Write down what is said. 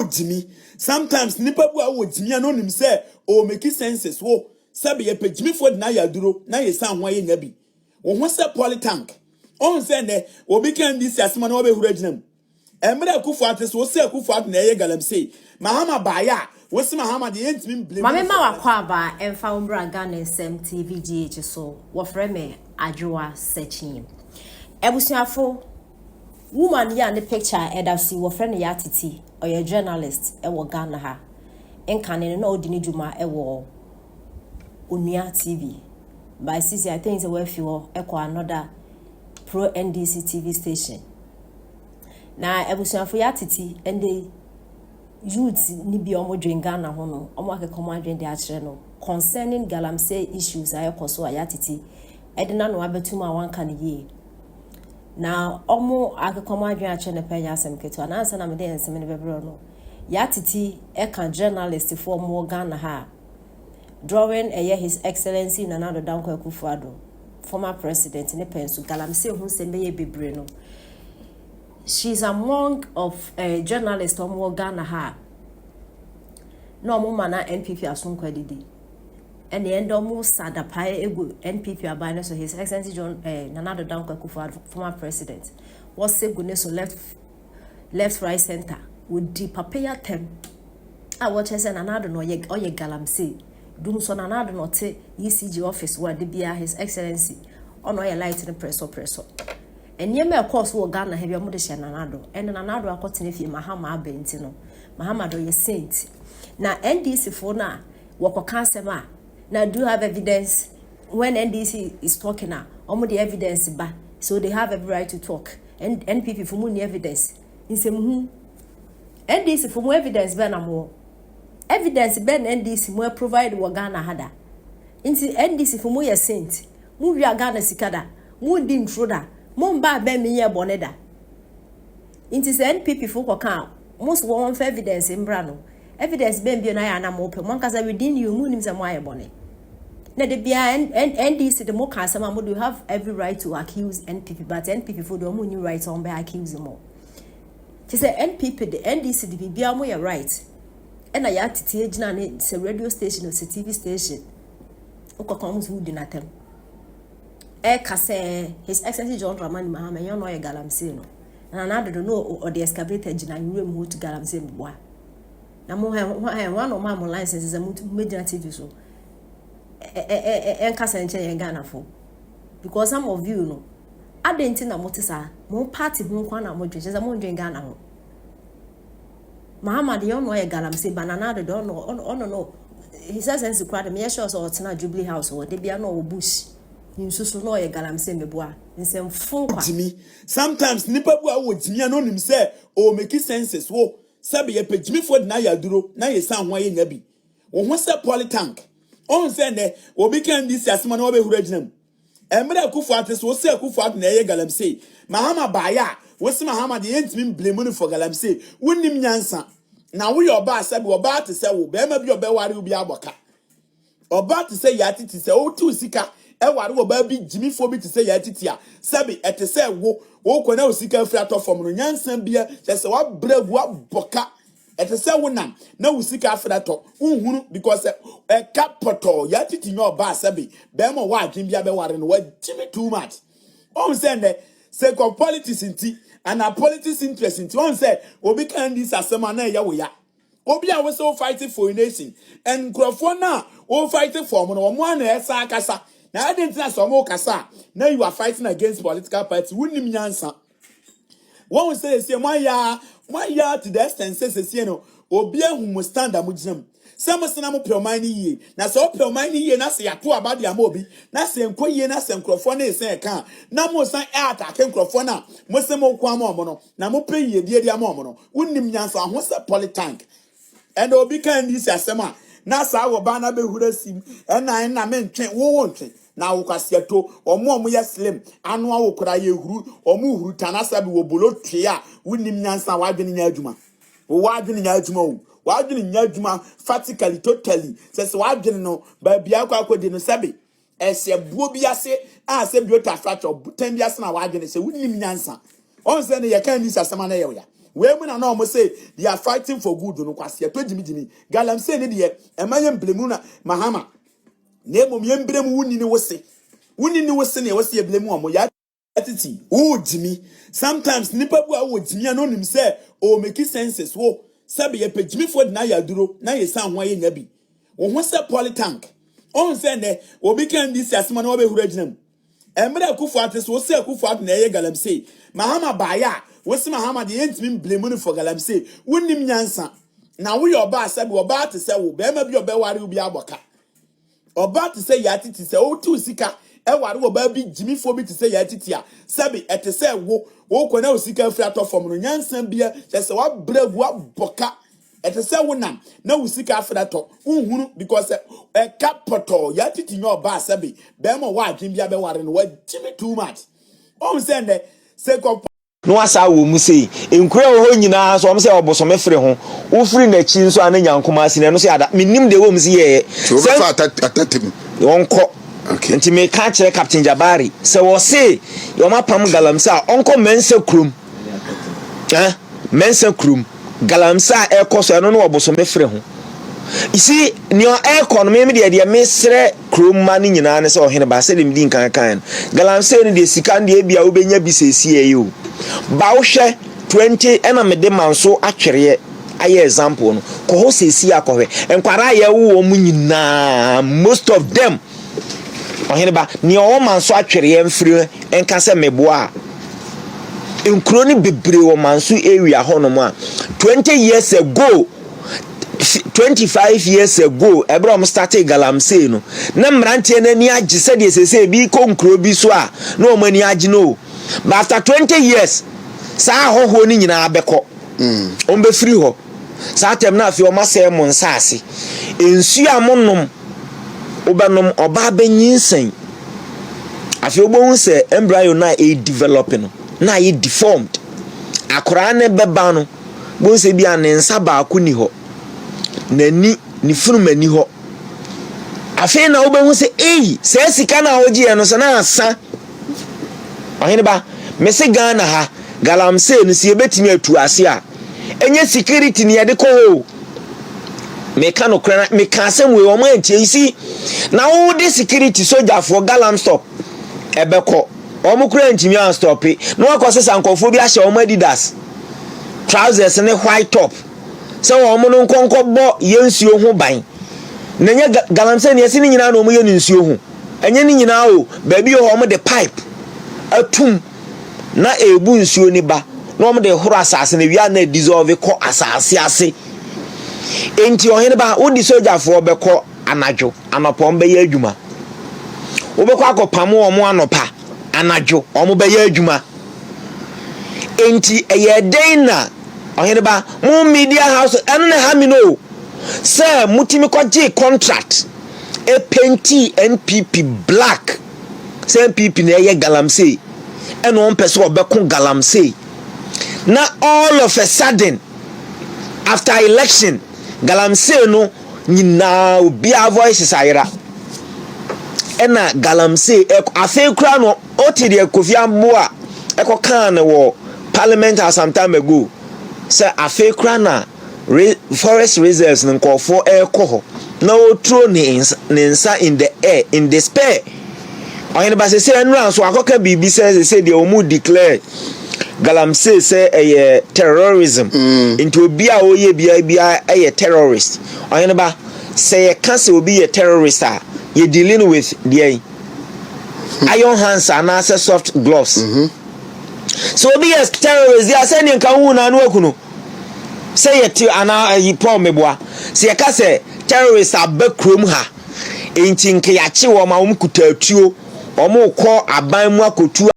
Gyimi. Sometimes nipa bi a wɔ gyimi a na onim sɛ o make senses wo sɛbi yɛpɛ gyimifoɔ de na ayɛ aduro na yɛ san ho ayɛ nya bi wo ho sɛ polytank. Ɔhun sɛ nnɛ obi kan di si asɛm a na wɔbɛhuru agyina mu. Mmerɛ Akufo ate so wosi Akufo Ado na ɛyɛ galamsey. Mahama baayɛ a wosi Mahama deɛ, yɛntumi mblame. Maame ma wakɔ aba ɛmfa wo mbra Ghana Nsɛm TV GH so. Wɔfrɛ me Adwoa Sɛkyin. Abusuafo, woman yi a ne picture a ɛda so yi, wɔfrɛ no Yaa Titi. Ɔyɛ journalist ɛwɔ Ghana ha. Nkane no na ɔdi ne dwuma ɛwɔ Onua TV. But sisi, I think sɛ wafi hɔ ɛkɔ another pro NDC TV station. Na abusuafo, Yaa Titi ɛnde youth ni bi a wɔdwen Ghana ho no, wɔn akeka wɔn adwene de akyerɛ no concerning galamsey issues a ɛkɔ so a Yaa Titi ɛde n'ano abɛtum a wanka no yie. Na wɔn akeka wɔn adwene akyerɛ no pɛ nyɛ asɛm ketewa. Na ansa na mede nsɛm no bɛbrɛ no, Yaa Titi ɛka journalist foɔ a wɔwɔ Ghana ha a during ɛyɛ His Excellency Nana Addo Dankwa Akufo-Addo, former president, ne pɛn so galamsey ho nsɛm bɛyɛ bebree no, she's among of journalists a wɔwɔ Ghana ha a na wɔn ma na NPP asonkɔ adidi ɛna ɛnda wɔn sa dapae egu NPP aban no so. His Excellency John Nana Addo Dankwa Akufo-Addo, former president, wɔsɛ gu ne so left, left, right, center. Wɔdi papa yi atɛm a wɔkyerɛ sɛ Nana Addo no ɔyɛ galamsey dum so. Nana Addo no ɔte ECG office wɔ ade biara, His Excellency ɔna ɔyɛ light no pressɔ pressɔ nneɛma a ɛkɔɔ so wɔ Ghana ha bi a wɔde hyɛ Nana Addo. Ɛna Nana Addo akɔtena fie, Mahama aba nti no, Mahama do ɔyɛ saint. Na NDC foɔ no a wɔkɔka asɛm a na do you have evidence? When NDC is talking a, wɔn de evidence ba, so they have every right to talk. NPP fo mu ni evidence nsɛmhu. NDC fo mu evidence bɛn na mo wɔ? Evidence bɛn na NDC mo provide wɔ Ghana ha da? Nti NDC fo mu yɛ saint? Mo wia Ghana sika da? Mo di nturo da? Mo mba abɛn mi yɛ bɔne da? Nti sɛ NPP fo kɔka a, mo so wɔn fa evidence mbra no, evidence bɛn bio na ayɛ ana mo pɛ? Mo ankasa within you mo nim sɛ mo ayɛ bɔne. Na de bia NDC de mo ka asɛm a, mo do have every right to accuse NPP, but NPP fo de, ɔmo ni right ɔmo bɛ accuse mo. Te sɛ NPP de, NDC de, biribiara mo yɛ right. Ɛna Yaa Titi gyina ne sɛ radio station o, sɛ TV station, wokɔka ɔmo sɛ wodi n'atɛm. Ɛka sɛ His Excellency John Dramani Mahama ɛnyɛ ɔno ɔyɛ galamsey no, na Nana Addo no ɔde excavator gyina nwura mu hɔ tu galamsey mboa. Na mo hɛ hɛ wɔn na ɔmo a mo license sɛ mo gyina TV so ɛnkasa nkyɛn yɛn Ghanafo? Because some of you no, adɛn nti na mo te saa? Mo party ho nkwa na mo dwen kyerɛ sɛ mo ndwen Ghana ho. Mahama deɛ, ɔno ɔyɛ galamsey ba. Nana Addo deɛ, ɔno no His Excellency kora de meyɛ sure sɛ ɔtena Jubilee House wɔ de bia na ɔwɔ bush nsu so na ɔyɛ galamsey. Meboa nsɛmfo kwa. Gyimi. Sometimes nipa bi a wɔ gyimi a na onim sɛ o make senses wo sɛbi yɛpɛ gyimifoɔ de na ayɛ aduro na yɛ san ho ayɛ nya bi wo ho sɛ polytank. Ɔhun sɛ nnɛ obi kan di si asɛm a na wɔbɛhuru agyina mu. Mmerɛ Akufo ate so wosi Akufo Ado na ɛyɛ galamsey. Mahama baayɛ a wosi Mahama deɛ, yɛntumi mblame no for galamsey. Wonim nyansa na woyɛ ɔbaa. Sɛbi, ɔbaa te sɛ wo, bɛrima bi ɔbɛware wo bi abɔ ka. Ɔbaa te sɛ Yaa Titi, sɛ wotu sika ɛware ɔbaa bi gyimifoɔ bi te sɛ Yaa Titi a, sɛbi, ɛte sɛ wo wokɔ na wo sika afiri atɔ fam no. Nyansa bia kyɛ sɛ wabrɛ gu abɔ ka. Ɛte sɛ wonam na wo sika afiri atɔ wohunu because ɛka pɔtɔɔ. Yaa Titi nyɛ ɔbaa sɛbi bɛrima wɔ adwene bi abɛware no. Wagyimi too much. Ɔhun sɛ nnɛ sake of politics nti ana politics interest nti, ɔhun sɛ obi kan di asɛm a na ɛyɛ wo ya. Obi a wosɛ wo fight for a nation and nkurɔfoɔ no a wo fight for mo no, wɔn a na ɛsa akasa na adi ntina sɛ wɔn kasa a na you are fighting against political party. Wonim nyansa. Wɔn sɛ esie mo ayɛ to the extent sɛ sesie no obi ehu mo stand a mo gyina mu sɛ mo sena mo pɛ ɔman no yie. Na sɛ ɔpɛ ɔman no yie na sɛ yɛato aba de ama obi na sɛ nkɔ yie na sɛ nkurɔfoɔ no esan ɛka a, na mo san ɛattack nkurɔfoɔ no a mo sɛ mo kɔ ama ɔmo no na mo pɛ yie die de ama ɔmo no. Wonim nyansa ho sɛ polytank. Ɛna obi kan di si asɛm a na saa wɔ ba na bɛhura sim ɛna mentwe wo ntwe na wo kwasiato. Ɔmo a ɔmo yɛ slim ano awo kora yɛ huru ɔmo huru tana sɛ bi wɔ bolo twe a. Wonim nyansa, wadwene nya adwuma. Wo wadwene nya adwuma o, wadwene nya adwuma practically, totally. Sɛ wadwene no baabi akɔdi no, sɛbi, ɛsɛ buo bi ase a sɛ bi ota fracture ɔbotan bi ase na wadwene sɛ wonim nyansa. Ɔn sɛ ne yɛka ni sɛ asɛm a na yɛ ya. Wei mu na na ɔmo se they are fighting for good no. Kwasi ɛtɔ gyimigyimi galamsey ne deɛ, ɛma yɛn blame na Mahama na emom yɛn blame wo ni ne wo se wo ni ne wo se na ɛwɔ se yɛ blame wɔn. Yɛ titi wo gyimi. Sometimes nipa bi a wɔ gyimi a na onim sɛ o make senses wo sɛbi yɛpɛ gyimifoɔ de na ayɛ aduro na yɛ san ho ayɛ nya bi. Wo ho sɛ polytank. Ɔn sɛ nnɛ obi kan di si asɛm na wɔbɛhuru agyina mu. Mmerɛ Akufo ate so, wosɛ Akufo ado na ɛyɛ galamsey. Mahama baayɛ a, wosi Mahama deɛ, yɛntumi mblame no for galamsey. Wonim nyansa na woyɛ ɔbaa. Sɛbi, ɔbaa te sɛ wo, bɛrima bi a ɔbɛware wo bi abɔ ka. Ɔbaa te sɛ Yaa Titi, sɛ wotu sika ɛware ɔbaa bi gyimifoɔ bi te sɛ Yaa Titi a, sɛbi, ɛte sɛ wo wokɔ na wo sika afiri atɔ fam no. Nyansa bia kyɛ sɛ wabrɛ gu abɔ ka. Ɛte sɛ wo nam na wo sika afiri atɔ, wohunu, because ɛka pɔtɔɔ. Yaa Titi nyɛ ɔbaa sɛbi bɛrima ɔwɔ adwene bi abɛware no. Wagyimi too much. Ɔhu sɛ nnɛ sɛ kɔ Na wasa wɔ mu sei nkura wɔ hɔ nyinaa nso, wɔn sɛ ɔbosome firi ho wofiri n'akyi nso a ne nyankoma asi na ɛno nso yɛ ada. Menim deɛ wɔm si yɛɛ. Nti wobɛfa atatem. Wɔnkɔ. Nti meka kyerɛ Captain Jabari sɛ wɔse wɔn apam galamsey a, ɔnkɔ Mɛnsa kurom, eh, Mɛnsa kurom galamsey a ɛkɔ so ɛno no, ɔbosome firi ho. You see, nea ɛrekɔ no, meme deɛ mesrɛ kurom ma no nyinaa ne sɛ, ɔhene ba, sɛdeɛ medi nkan kan no, galamsey no deɛ, sika no deɛ, ebia wobɛnya bi sɛsie yi o, ba wohwɛ 20 ɛna mede ma nso atwereɛ ayɛ example no. Kɔ hɔ sɛsie akɔhwɛ nkwaraa a yɛwo wɔn nyinaa, most of them. Ɔhene ba, nea ɔwɔ ma nso atwereɛ mfiri nka sɛ meboa a, nkuro no bebree wɔ Manso area hɔnom a 20 years ago, 25 years ago, ɛberɛ a wɔn started galamsey no, na mmeranteɛ no ani agye sɛdeɛ sɛsɛ ebi kɔ nkuro bi so a na wɔn ani agye no o. But after 20 years, saa ahɔhoɔ no nyinaa bɛkɔ, wɔn bɛfiri hɔ. Saa tɛm no, afei wɔn asɛe mo nsaase, nsuo a monom, wobɛnom, ɔbaa bɛnyinsɛn. Afei wobɛhu sɛ embryo no a ɛredevelop no na ayɛ deformed. Akwaraa no bɛba no, bohu sɛ bi a ne nsa baako ni hɔ, n'ani, ne funum ani hɔ. Afei na wobɛhu sɛ ei, saa sika no a wogyeɛ no sɛ na asa. Ɔhene ba, mese Ghana ha galamsey no, sɛ yɛbɛtumi atu ase a, ɛnyɛ security ne yɛde kɔ hɔ o. Meka nokorɛ na meka asɛm wei, wɔn antie. You see, na wode security, sogyafoɔ, galam stop ɛbɛkɔ, wɔn koraa ntumi anstop na wakɔ sesa nkɔfoɔ bi ahyɛ wɔn Adidas trousers ne white top sɛ wɔn no nkɔnkɔ bɔ yɛn nsuo ho ban. Na nyɛ galamsey ne yɛsi ne nyinaa na wɔn yɛ ne nsuo ho, ɛnyɛ ne nyinaa o. Baabi wɔ hɔ, wɔn de pipe atum na ebu nsuo ne ba na wɔn de horo asase na ewia na dissolve kɔ asase ase. Nti ɔhene ba, wodi sogyafoɔ bɛkɔ anadwo, anɔpa wɔn bɛyɛ adwuma. Wobɛkɔ akɔpam wɔn anɔpa, anadwo wɔn bɛyɛ adwuma. Nti ɛyɛ dɛn na, ɔhene ba, mo media house ɛno na ɛha mi no o, sɛ motumi kɔgye contract ɛpaint NPP black sɛ NPP na ɛyɛ galamsey ɛna wɔn pɛ sɛ ɔbɛko galamsey, na all of a sudden after election, galamsey no nyinaa obiara voices ayera. Ɛna galamsey ɛkɔ afei koraa no, ɔte deɛ Kofi Aboa ɛkɔ kaa no wɔ Parliament House some time ago sɛ afei koraa na forest reserves no nkɔɔfoɔ ɛrekɔ hɔ na ɔturo ne nsa in the air in despair. Ɔhene ba, sɛ ɛnura nso akɔka biribi sɛ deɛ wɔn declare galamsey sɛ ɛyɛ terrorism, nti obi a ɔyɛ bia bia ɛyɛ terrorist. Ɔhene ba, sɛ yɛka sɛ obi yɛ terrorist a, yɛ dealing with deɛ iron hands anaasɛ soft gloves. Sɛ obi yɛ terrorist deɛ, sɛ neɛ nka wohu na ano aku no sɛ yɛte anaa ayi Paul Meboa. Sɛ yɛka sɛ terrorist aba kurom ha, nti nka yɛakye wɔn a wɔn kuta atuo, wɔn kɔ aban mu akɔtu.